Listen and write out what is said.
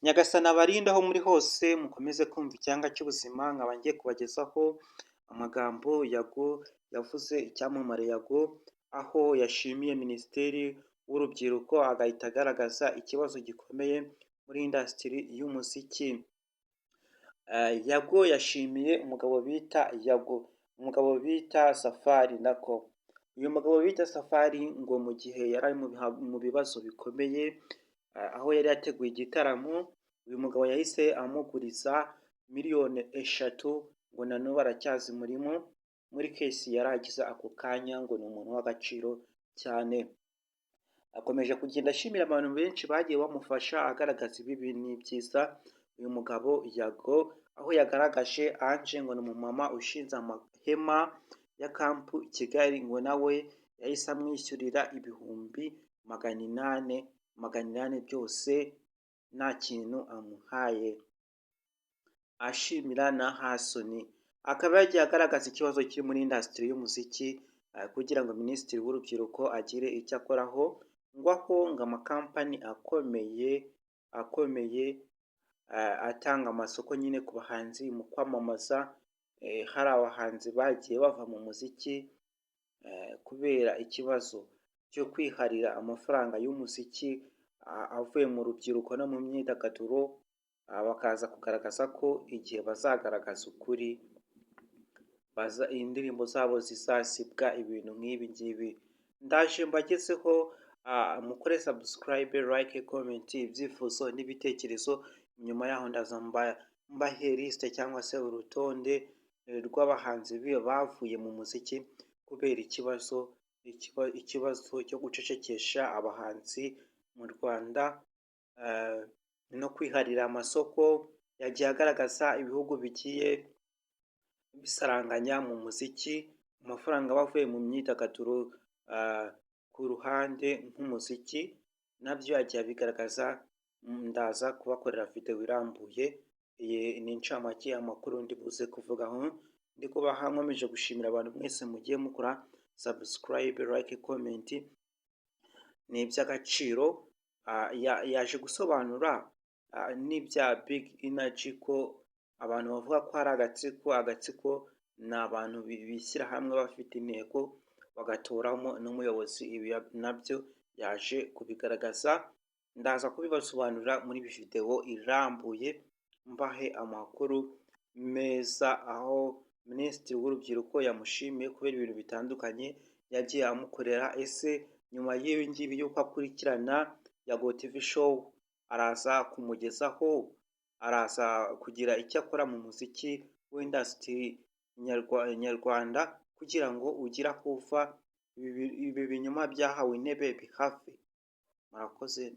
Nyagasani abarinde aho muri hose, mukomeze kumva icyanga cy'ubuzima. Nkaba ngiye kubagezaho amagambo Yago yavuze, icyamamare Yago, aho yashimiye Minisiteri w'Urubyiruko, agahita agaragaza ikibazo gikomeye muri industry y'umuziki. Yago yashimiye umugabo bita Yago, umugabo bita Safari nako. Uyu mugabo bita Safari ngo mu gihe yari ari mu bibazo bikomeye, aho yari yateguye igitaramo, uyu mugabo yahise amuguriza miliyoni 3, ngo na n'ubu aracyazimurimo muri case yari agize ako kanya, ngo ni umuntu w'agaciro cyane. Akomeje kugenda ashimira abantu benshi bagiye bamufasha, agaragaza ibibi n'ibyiza. Uyu mugabo Yago, aho yagaragaje Ange, ngo ni umumama ushinze amahema ya Camp Kigali, ngo nawe yahise amwishyurira 800,000, 800 byose nta kintu amuhaye. Ashimira na Hasoni, akaba yagiye agaragaza ikibazo kiri muri industry y'umuziki, kugira ngo Minisitiri w'Urubyiruko agire icyo akoraho, ngo aho ngo amakampani akomeye akomeye atanga amasoko nyine ku bahanzi mu kwamamaza, hari abahanzi bagiye bava mu muziki kubera ikibazo cyo kwiharira amafaranga y'umuziki avuye mu rubyiruko no mu myidagaduro, bakaza kugaragaza ko igihe bazagaragaza ukuri indirimbo zabo zizasibwa, ibintu nk'ibi ngibi. Ndaje mbagezeho, mukore subscribe, like, comment, ibyifuzo n'ibitekerezo. Nyuma yaho ndaza mbahe liste cyangwa se urutonde rw'abahanzi bavuye mu muziki kubera ikibazo cyo gucecekesha abahanzi mu Rwanda no kwiharira amasoko. Yagiye agaragaza ibihugu bigiye bisaranganya mu muziki amafaranga aba avuye mu myidagaduro ku ruhande nk'umuziki, nabyo yagiye abigaragaza. Ndaza kubakorera videwo irambuye. Iyi ni incamake y'amakuru ndi buze kuvugaho, ndi kubaha. Nkomeje gushimira abantu mwese mugiye mukora subscribe, like, comment, ni iby'agaciro. Yaje gusobanura n'ibya Big Energy, ko abantu bavuga ko ari agatsiko. Agatsiko ni abantu bishyira hamwe bafite intego, bagatoramo n'umuyobozi. Ibi nabyo yaje kubigaragaza, ndaza kubibasobanurira muri videwo irambuye, mbahe amakuru meza, aho Minisitiri w'Urubyiruko yamushimiye kubera ibintu bitandukanye yagiye amukorera. Ese nyuma y'ibi ngibi y'uko akurikirana Yago TV Show, araza kumugezaho, araza kugira icyo akora mu muziki w'industry nyarwanda kugira ngo ugire aho uva, ibi binyoma byahawe intebe bihave? Murakoze.